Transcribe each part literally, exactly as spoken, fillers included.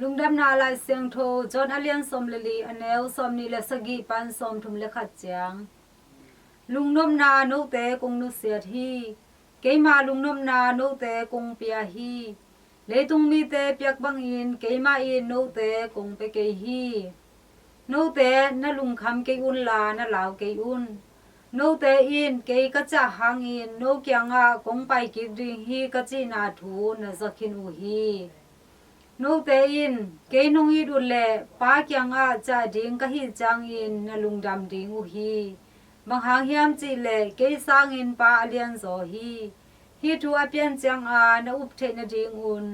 Lungdamna Lai Siangtho John a lian sawm le li, a neu sawm nih le sagih pan sawm thum le khat ciang. Lungnopna note kong nusiat hi. Keima lungnopna note kong pia hi. Leitung mite piak bangin keimah in note kong pia kei hi. Note na lungkham kei unla, na lau kei un. Note in kei ka ciah hangin no kiangah kong pai kik ding hi ka cihna thu na zakhin uh hi. Note in kei nong it uh leh Pa kiangah ciah ding ka hih ciangin na lungdam ding uh hi. Bang hang hiam cih leh kei sangin Pa a lianzaw hi. Hih thu a pian cianga na up theih nadingun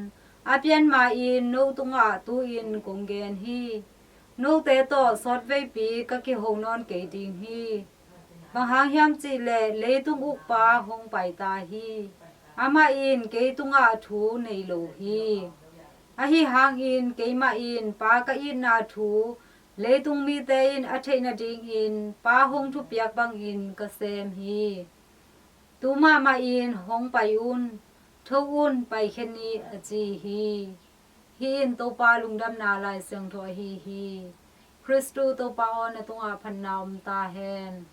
a pian ma-in no tungah tu-in kong gen hi. Note tawh sawtveipi ka kiho nawn kei ding hi. Bang hang hiam cih leh leitung ukpa hong pai ta hi. Amah in kei tungah thu nei lo hi. Ahi hangin keimah in Pa ka itna thu leitung mite in a theih nadingin Pa hong thupiak bangin ka sem hi. Tu mahmah in hong pai un, tho un, paikhia ni, a ci hi. Hih in Topa Lungdamna Lai Siangtho ahi hi. Khristu Topa aw, na tungah phatna om ta hen.